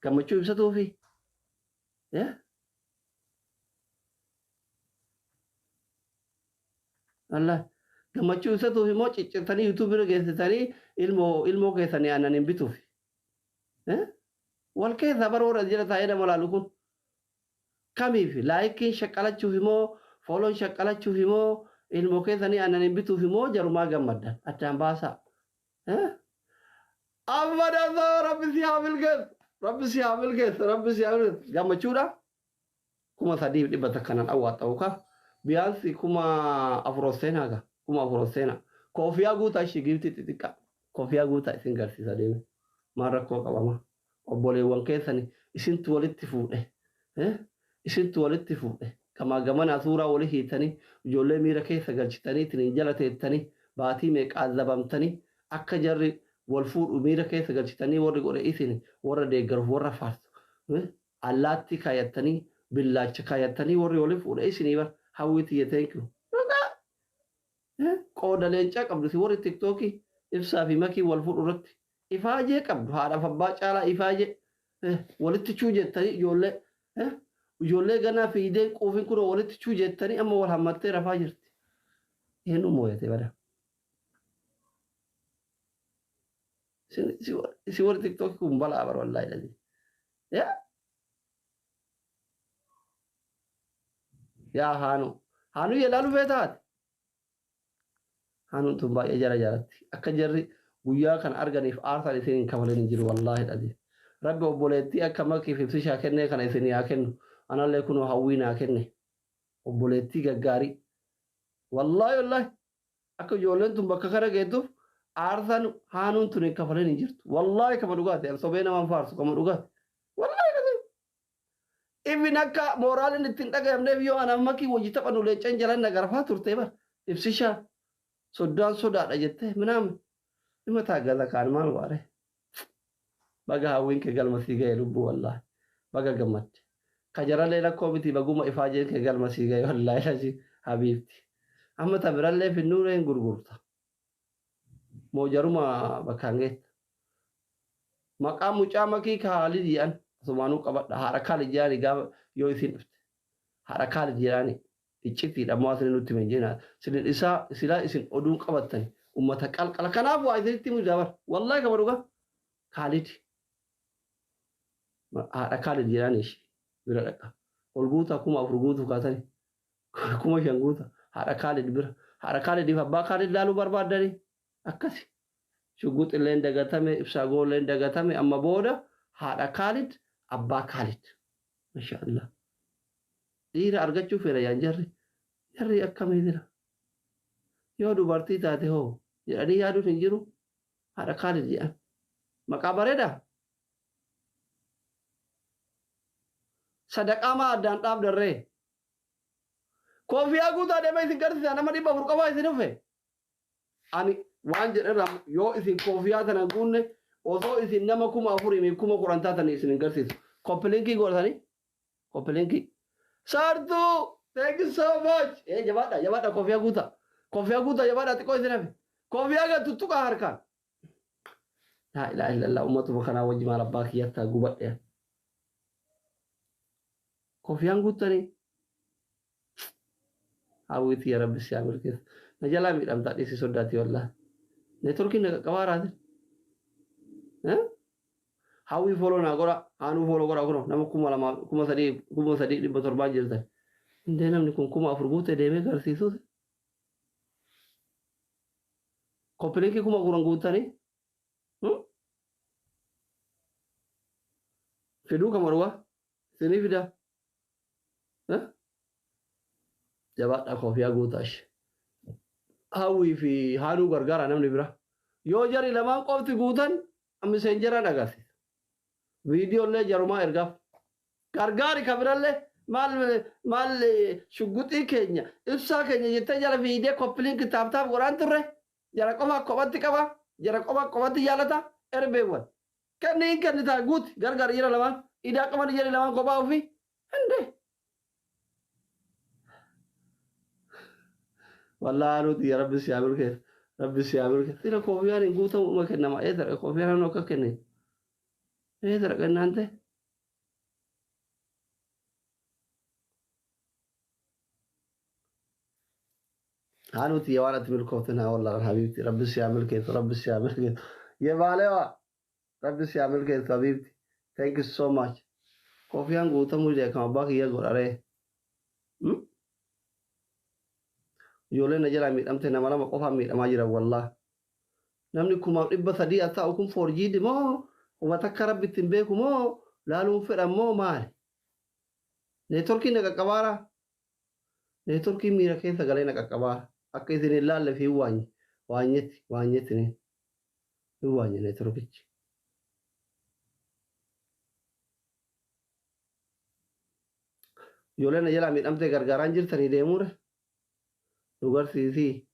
Gammachuu ibsatuufi? Wallahi gammachuu ibsatuufi moo ciccirtanii YouTube irra geessitanii ilmoo ilmoo keessanii aannan hin bituufi? Wal keessaa bara warra as jala taa'ee nama laalu kun kamiifi? Laayikiin shaqqalachuufi moo fooloon shaqqalachuufi moo ilmoo keessanii aannan hin bituufi moo jarumaa gammaddan addaan baasaa. Amma dasoo rabbi si haa milkeessu. Rabbi si haa milkeessu. Rabbi si haa milkeessu. Gammachuudha. 3,100 nan awwaaxxa'u ka. Biyaansi 4,000 ol seenaa ka. 4,000 ol seenaa. Koofiyaa guutaa ishii giiftii xixiqqaa. Koofiyaa guutaa isin garsiisa deeme. Maal rakkoo qabama. Obboleewwan keessani isintu walitti fuudhe. Isintu walitti fuudhe. Gamaa gamanaa suuraa wali hiitanii ijoollee miira keessa galchitanii itiniin jala teettanii baatii meeqa azabamtanii akka jarri wal fuudhu miira keessa galchitanii warri godhe isini warra deeggaruuf warra faarsu allaattii kaayattanii billaacha kaayattanii warri wali fuudhe isinii bar hawwii tiyya thank you. Dhugaa qooda leencaa qabdu isin warri tiktookii ibsaa fi makii wal fuudhu irratti ifaajee qabdu haadhaaf abbaa caalaa ifaajee walitti chuu jettanii ijoollee ijoollee ganaa fiideen quufin kunoo walitti chuu jettanii amma wal hammattee rafaa jirti. Eenyu mooyate bada. Isin warri tiktookii kun balaa bara wallaahi lazii. Yaa yaa haanuu haanuu yelaaluu feetaate. Haanuun tun baay'ee jara jaalatti. Akka jarri guyyaa kana arganiif aarsaan isin hin kafalin hin jiru wallaahi dhadhi. Rabbi obboleettii akka makiif ibsishaa kennee kana isinii haa kennu. Anallee kunoo hawwii naa kenne. Obboleettii gaggaarii. Wallaahi wallaahi akka ijoolleen tun bakka kana geettuuf aarsaan haanuun tun hin kafalin hin jirtu. Wallaahi kama dhugaati. An sobee nama hin faarsu kama dhugaati. Wallaahi dhadhi. Even akka mooraalin itti hin dhagayamneef yoo anaaf makii wajji taphannu leencan jalan na garafaa turte bar. Ibsishaa soddaan sodaadha jettee minaamin. Ima taaggaza kaan maal waaree. Baga hawwiin kee galma sii gahe lubbuu wallaahi. Baga gammadde. Ka jarallee rakkoo miti baguma ifaajeen kee galma sii gahe wallaahi lazi habiibti. Amma ta birallee finnuuree hin gurgurta. Moo jaruma bakkaan geetta. Maqaa mucaa makii Kaalid jedhan asumaanuu qabadha. Haadha Kaalid jedhaani gaafa yoo isiin dhufte. Haadha Kaalid jedhaani iccitiidha ammoo asini nutti himan jenaa. Sinin isaa silaa isin oduun qabattani ummata qalqala. Kanaaf waa isinitti himu jira bar. Wallahi kama dhugaa. Kaalid. Haadha Kaalid jedhaani ishii bira dhaqa. Ol guutaa 4,000 guutuu kaatani. 5,000 guuta. Haadha Kaalid bira. Haadha Kaalidiif abbaa Kaalid laaluu barbaaddani? Akkasi. Shugguxi illeen dagatame, Ibsaa Goolleen dagatame, amma booda haadha Kaalid, abbaa Kaalid. Masha Allah. Dhiira argachuu feena jaan jarri. Jarri akkamii jira? Yoo dubartii taate hoo jedhanii yaaduun hin jiru. Haadha Kaalid jedhan. Maqaa bareedaa? Sadaqaa maa addaan dhaabdan ree? Koofiyaa guutaa deemee isin garsiisa nama 400 qofaa isin dhufe. Ani waan jedherraa yoo isin koofiyaa tana hin guunne osoo isin nama 4,000 fi 10,000 taatanii isin hin garsiisu. Koppilinkii godhatanii koppilinkii. Sartuu thank you so much. Ee jabaadha jabaadha koofiyaa guutaa. Koofiyaa guutaa jabaadha xiqqoo isin hafe. Koofiyaa gad tuttuqaa harkaan. Laa ilaaha illallah ummatuma kanaa wajji maal abbaa kiyyattaa gubadhe. Kofiyaan guuttanii. Hawwii tiyya rabbi si haa milkeessu. Na jalaa miidhamtaa dhiisii soddaati wallaahi. Neetworkiin na qaqqabaa raatin. Hawwii follow naa godha. Haanuu follow godha kunoo nama 2,000 3,000 3,700 jirtan. Indee namni kun 4,000 guutee deemee garsiisuus. Koppilinkii 4,000 guuttanii. Fiduu kama dhugaa. Isinii fidaa. Jabaadhaa koofiyaa guutaa ishee. Hawwii fi haanuu gargaara namni bira. Yoo jari lamaan qofti guutan miseenjeraan agarsiisa. Viidiyoo illee jarumaa ergaaf. Gargaari ka birallee maal maal shugguxii keenya ibsaa keenya jettee jala fiigdee koppiliinki taaf taaf godhaan turre jara qofa kophatti qaba jara qofa kophatti jaalata erbeewwan. Kenni hin kennitaa guuti gargaari jara lamaan idaa qabani jari lamaan kophaa ofii hinde. Wallahi nuti ya rabbi si haa milkeessu rabbi si haa milkeessu sila koofiyaan hin guutamu uma kennama eessa koofiyaan hannu akka kenne eessa dhaqannaan ta'e. Haanuti waan ati milkoofte naa wallaan habiibti. Rabbi si haa milkeessu, Rabbi si haa milkeessu. Yebaalewa Rabbi si haa milkeessu habiibti. Thank you so much. Koofiyaan guutamuu jee kan abbaa kiyya godharee. Ijoolleen na jalaa miidhamte nama lama qofaan miidhamaa jiran wallah. Namni 3,300 as taa'u kun foorjiidi moo kuma takka Rabbi ittiin beeku moo laaluun fedhan moo maali? Neetworkiin na qaqqabaaraa? Neetworkiin miira keessa galee na qaqqabaara. Akka isin hin laalleef hin waanye. Waanyetti, waanyetti ni. Hin waanye neetworkichi. Ijoolleen na jalaa miidhamtee gargaaraan jirtanii deemuure? Nu garsiisii.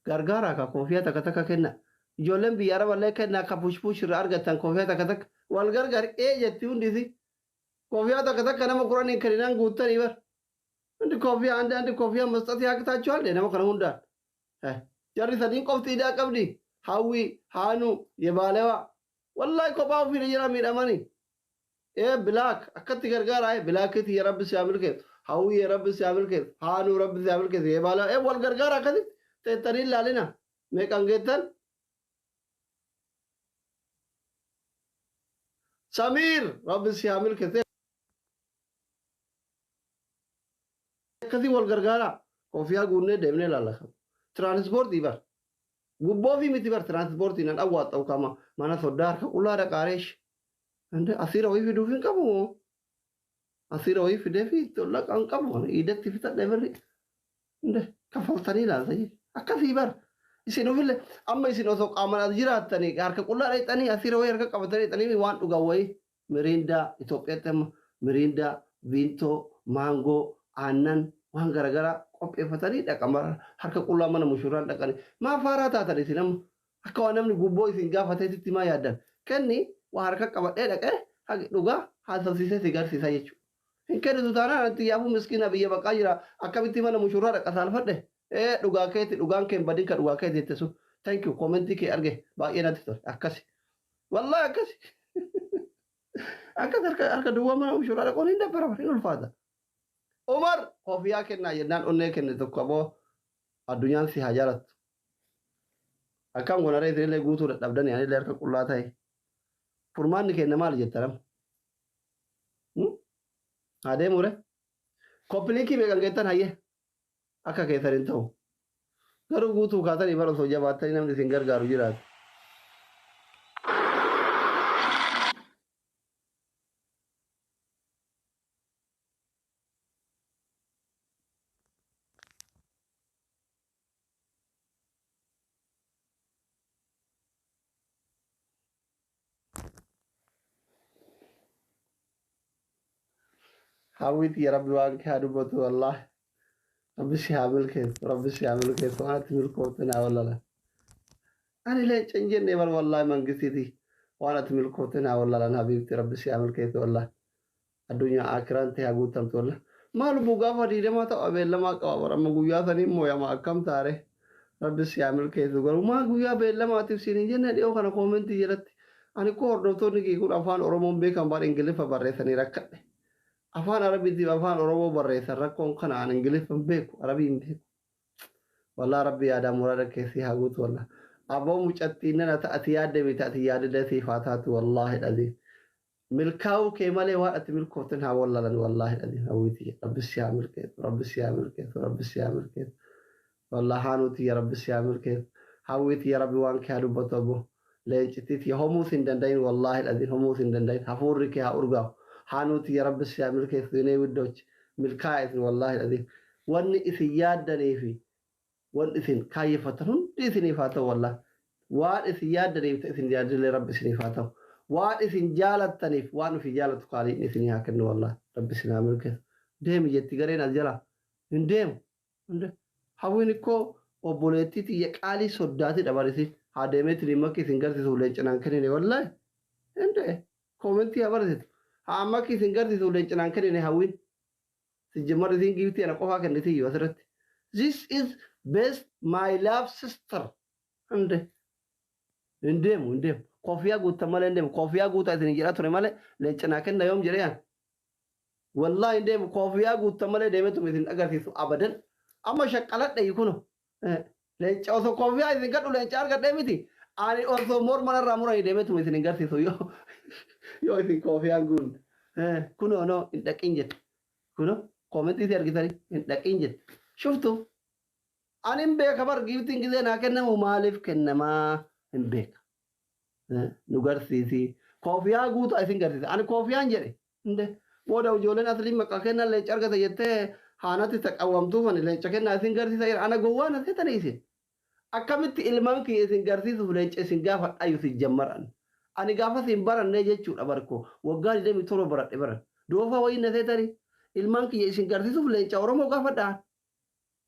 Gargaaraa ka koofiyaa takka takka kenna. Ijoolleen biyya Araballee kennaa ka push push irraa argattan koofiyaa takka takka. Wal gargaari ee jetti hundisi. Koofiyaa takka takka nama 10n kenninaan guuttanii bar. Hundi koofiyaa andi andi koofiyaa masxatii haqtaachuu alde nama kana hundaan. Jarri sadiin qofti idaa qabdi. Hawwi, Haanuu, Yebaalewa. Wallahi kophaa ofii na jalaa miidhamanii. Ee bilaak akkatti gargaaraa ee bilaakiti ya Rabbi si haa milkeessu. Hawwi ya Rabbi si haa milkeessu. Haanuu Rabbi si haa milkeessu. Yebaalewa ee wal gargaara akkasitti teettanii ilaalina. Meeqan geettan? Samiir Rabbi si haa milkeessu. Akkasii wal gargaaraa. Kofiyaa guunnee deemnee ilaalla. Tiraanispoortii bar. Gubboo fi miti bar tiraanispoortii nan awwaaxxa'u kama mana soddaa harka qullaa dhaqaareesh. Asiira wayii fiduuf hin qabu moo? Asiira wayii fidee fi laqa hin qabu kana iidatti fixadhe birri. Kaffaltanii ilaalta jechuudha. Akkasii bar. Isin ofillee amma isin osoo qaamaan as jiraattanii harka qullaa dhaqxanii asiira wayii harka qabatanii dhaqxanii waan dhugan wayii Miriindaa Itoophiyaatti amma miriindaa, viintoo, maangoo, aannan waan garaagaraa qopheeffatanii dhaqan harka qullaa mana mushurraan dhaqanii. Maa faaraa taatan isin amma? Akka waan namni gubboo isin gaafateetitti maa yaaddan? Kenni waa harka qabadhee dhaqee dhugaa haasofsiisee si garsiisa jechuudha. Hin kennitu taanaan anti yaafuu miskiina biyya baqaa jira akkamitti mana mushurraa dhaqa saalfadhe? Ee dhugaa keeti, dhugaan kee hin badin, ka dhugaa keeti jette sun. Thank you, commentii kee arge, baay'ee natti tole akkasi. Wallahi akkasi. Akkas harka duwwaa mana mushurraa dhaquun hin dabbara, hin ulfaata. Umar kofiyaa kennaa jennaan onnee kenne tokko aboo addunyaan si haa jaalattu. Akkam gonaree isinillee guutuu dadhabdanii anillee harka qullaa ta'e. Furmaanni kenna maali jetta nama? Haa deemure. Copy linkii meeqan geettan hayyee? Akka keessan hin ta'u. Garuu guutuu kaatanii bara osoo jabaattanii namni isin gargaaru jiraate. Hawwiiti ya Rabbi waan kee haa dubbatu wallaahi. Rabbi si haa milkeessu, Rabbi si haa milkeessu, waan ati milkoofte naa wallala. Ani leenca hin jenne bar wallaahi mangistiiti waan ati milkoofte naa wallalan habiibti Rabbi si haa milkeessu wallaahi. Addunyaa akiraan ta'e haa guutamtu wallaahi. Maal lubbuu gaafa 20 ta'u beellamaa qaba bara amma guyyaa sanii immoo yama akkam taare. Rabbi si haa milkeessu, garuu maa guyyaa beellamaatiif siin hin jenne dhiyoo kana commentii jalatti. Ani koo hordoftoonni kee kun afaan Oromoon beekan bar Ingiliffa barreessanii rakkadhe. Afaan Arabiitiif afaan Oromoo barreessan rakkoon kana an Ingiliffa hin beeku, Arabii hin beeku. Wallaa Rabbi yaadaa muraada keessi haa guutu wallaa. Aboo mucattiin nana ta'ati yaadde miti ati yaadillee siif haa taatu wallaahi dhadii. Milkaa'uu kee malee waan ati milkooften haa wallalan wallaahi dhadii hawwiiti. Rabbi si haa milkeessu, Rabbi si haa milkeessu, Rabbi si haa milkeessu. Wallaa haanuuti ya Rabbi si haa milkeessu. Hawwiiti ya Rabbi waan kee haa dubbatu aboo. Leencittiiti homuus hin danda'in wallaahi dhadii homuus hin danda'in hafuurri kee haa urgaa'u. Haanuuti ya Rabbi si haa milkeessu yenee widdochi milkaa'aa isin wallaahi dhadii. Wanni isin yaaddanii fi wanni isin kaayyeffattan hundi isiniif haa ta'u wallaahi. Waan isin yaaddaniif ta'e isin yaadillee Rabbi isiniif haa ta'u. Waan isin jaalattaniif waan ofii jaalatu kaaliin isinii haa kennu wallaahi. Rabbi isin haa milkeessu. Deemi jetti gareen as jalaa. Hin deemu. Hawwiin ikkoo obboleettii tiyya qaalii soddaati dhabarisi. Haa deemeetiin makki isin garsiisuuf leencinaan kennine wallaahi. Hinde commentii haa barreessitu. Haa makki isin garsiisuuf leencinaan kennine hawwiin. Sijjimmar isin giiftii ana qofaa kennitiyyuu asirratti. This is best my love sister. Hinde. Hin deemu, hin deemu. Kofiyaa guuttan malee hin deemu. Kofiyaa guutaa isin jedhaa ture malee leencinaa kenna yoom jedhee an. Wallaahi hin deemu. Kofiyaa guuttan malee deemetuma isin agarsiisu abadan. Amma shaqqaladhe kuno. Leenca osoo koofiyaa isin gadhu leenca argadhee miti. Ani osoo morma narraa muranii deemetuma isin hin garsiisu yoo isin koofiyaan guunne. Kunoo noo hin dhaqin jette. Kunoo koomentii si argitanii hin dhaqin jette. Shuftu ani hin beeka bar giiftiin gizee naa kennamu maaliif kennamaa hin beeka. Nu garsiisi. Koofiyaa guutaa isin garsiisa. Ani koofiyaan jedhe. Inde booda ijoolleen asliin maqaa kennan leenca argata jettee haanatti taqawwamtuuf ani leenca kennaa isin garsiisa jedha. Ana gowwaa na seetanii isin. Akkamitti ilmaan kiyya isin garsiisuuf leenca isin gaafadha si jammaran. Ani gaafas hin barannee jechuudha barkoo. Waggaa 27 baradhe baran. Doofaa wayii na seetanii ilmaan kiyya isin garsiisuuf leenca Oromoo gaafadhaan.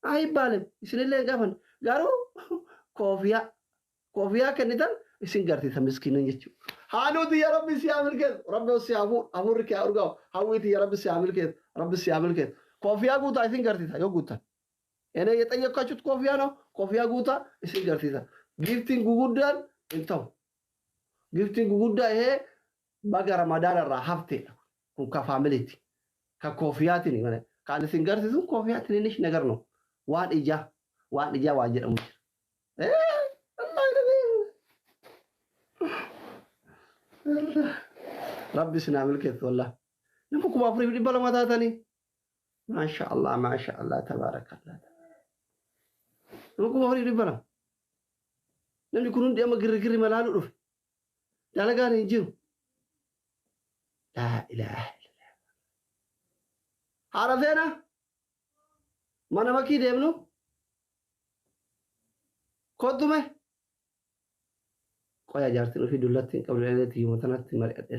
Ayi baalem isinillee hin gaafan. Garuu koofiyaa kennitan isin garsiisa miskiinan jechuudha. Haanuuti ya Rabbi si haa milkeessu. Rabbi si haa fuudhu. Hafuurri kee haa urgaa'u. Hawwiiti ya Rabbi si haa milkeessu. Rabbi si haa milkeessu. Koofiyaa guutaa isin garsiisa yoo guuttan. እኔ የጠየኳችሁት ኮፊያ ነው። ኮፊያ guutaa isin garsiisa. Giiftiin guguddaan hin ta'u. Giiftiin guguddaa ይሄ baga Ramadaana irraa hafteedha. Kun ka faamiliiti. Ka koofiyaatiin malee. Kan isin garsiisu kofiyaa ትንንሽ ነገር ነው። Waan ijaa waan ijaa waan jedhamu jira. Wallaahi Rabbi isin haa milkeessu wallaahi. Nama 4200 taatanii. Maasha Allah, maasha Allah, tabaarakallah. Nama 4200. Namni kun hundi amma girrigirri malaalu dhufe. Dalagaan hin jiru. Laa ilaaha illallah. Haadha seenaa mana makii deemnu kottume. Qoya jaartiin ofii dullatti hin qabdu dhaleetti yoo tanatti mari'adhe.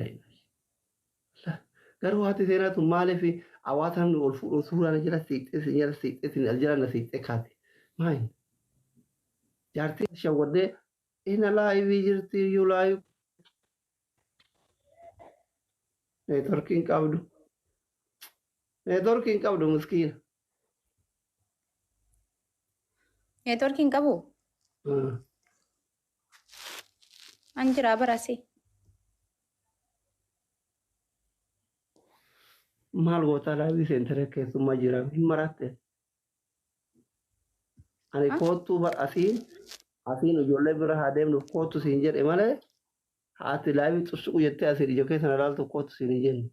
Garuu haati seenaa tun maaliif hawaasa namni ol fuudhu suuraan jala siiqxee si jala siiqxee si jala na siiqxee kaate? Maali? Jaartiin shawwaddee ina live jirti iyyuu live neetworkii hin qabdu. Neetworkii hin qabdu miskiina. Neetworkii hin qabu? An jira barasi. Maal gootaa live seentere keessummaa jira hin maratte. Ani koottuu bar asiin ijoollee bira haa deemnuuf koottu siin jedhe malee haati live xussuqu jettee asiin ija keessa na ilaaltu koottu siin hin jenne.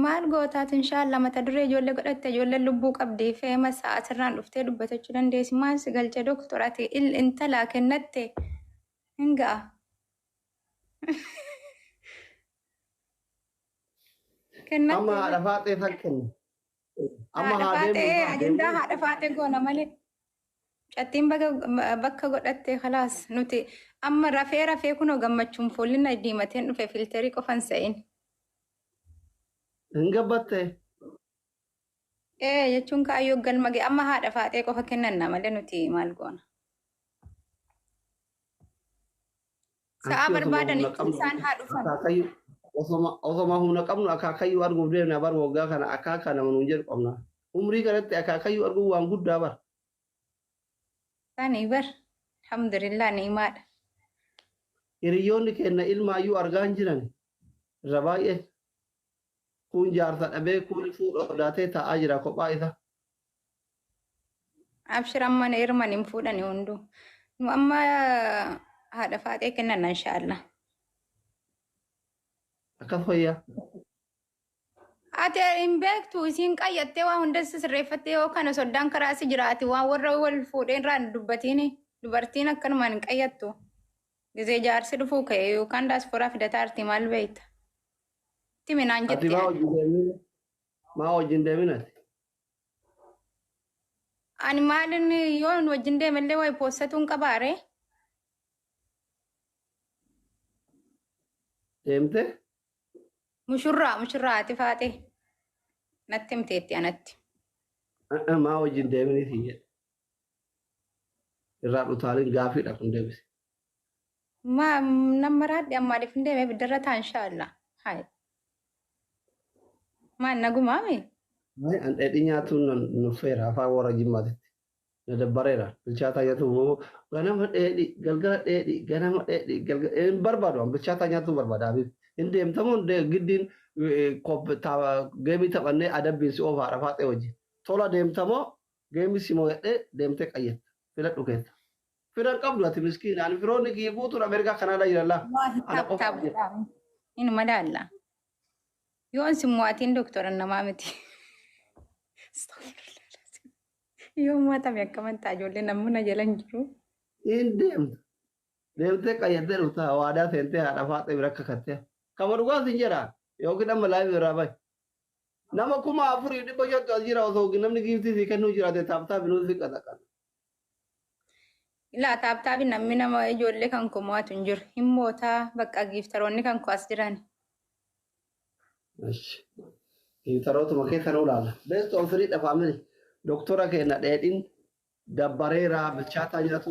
Maal gootaatu inshaallah mata duree ijoollee godhatte ijoolleen lubbuu qabdii feema sa'aatirraan dhuftee dubbatachuu dandeessi. Maal si galche doktor ati intalaa kennatte hin ga'a. Amma Kennatte haadha faaxee san kenna. Amma haadha haa faaxee deemnu haa ajandaa deemnu. Haadha faaxee goona malee. Cattiin bakka godhatte khalaas nuti amma rafee rafee kunoo gammachuun fuulli na diimateen dhufe filterii qofan se'in. Hin gabbatte. Ee jechuun kaayyoo galma ga'e amma haadha faaxee qofa kennanna malee nuti maal goona. Sa'a Ansi osoma humna barbaadanitti qabnu isaan haa dhufan. Akaakayyuu osoma humna qabnu akaakayyuu arguuf deemna bar waggaa kana akaakaa nama nuun jedhu qabna. Umrii kanatti akaakayyuu arguun waan guddaa bar. Sani bar alhamdulillah ni'imaadha. Hiriyoonni keenya ilmaayyuu argaa hin jiran irra baay'ee. Kun jaarsa dhabee kun fuudha sodaatee taa'aa jira kophaa isa. Abshir amma heeruman hin fuudhani hunduu. Nu amma haadha faaxee kennanna inshaallah. Akkas fayyaa. Ati hin beektu isiin qayyattee waa hunda sirreeffattee yoo kana soddaan karaa si jiraati waan warra wal fuudheen irraa dubbatiin dubartiin akkanumaan hin qayyattu. Gizee jaarsi dhufuu ka'e yookaan daasporaa fidataa arti maal beekta? Timi naan Ati jetti maa ani. wajjin deemin? Maa wajjin deemin ati? Ani maalin yoo wajjin deemellee wayi poossatuun qabaare? Deemte? Mushurraa ati faaxee natti himteetti anatti. Maa wajjin deemin siin jedhe. Irraa dhutaaliin gaafiidha kun deebise. Ma nama raadhi ammaaliif hin deemee biddarra ta'a inshaallah. Hayi. Maal nagumaami? An dheedhii nyaatuun nuffeera afaan warra jimmaatitti. Na dabbareera. Bilchaataa nyaatu ganama dheedhii galgala dheedhii ganama dheedhii galgala hin barbaadu an bilchaataa nyaatuu barbaada abiif. Hin deemtamu giddiin geemii taphannee adabbiin si oofa haadha faaxee wajjin. Tola deemtamoo geemii si mo'adhee deemtee qayyatta. Filadhu keessa. Firan qabdu ati miskiina. Ani firoonni kiyya guutuun Ameerikaa Kanaadaa jiran laa. Ana Tap qofa tap jira. godhaa. Inuma daalla. Yoon si mo'atiin doktora namaa miti. Yoo mo'atame akkaman ta'a ijoollee namni na jala hin jiru. Hin deemtu. Deemtee qayyattee dhufta waadaa seentee haadha faaxee bira kakattee. Kama dhugaa sin jedha yookiin amma live irraa bahi. Nama 4500tu as jira osoo namni giiftii sii kennuu jiraate tap tap inuu si qasaqan. Ilaa tap tap namni nama ijoollee kan koo mo'atu hin jiru. Hin mootaa bakka giiftaroonni kan koo as jiran. Giiftarootuma keessa nu ilaala. Best of three dha family. Doktora keenya dheedhiin dabbareeraa bilchaataa nyaatu.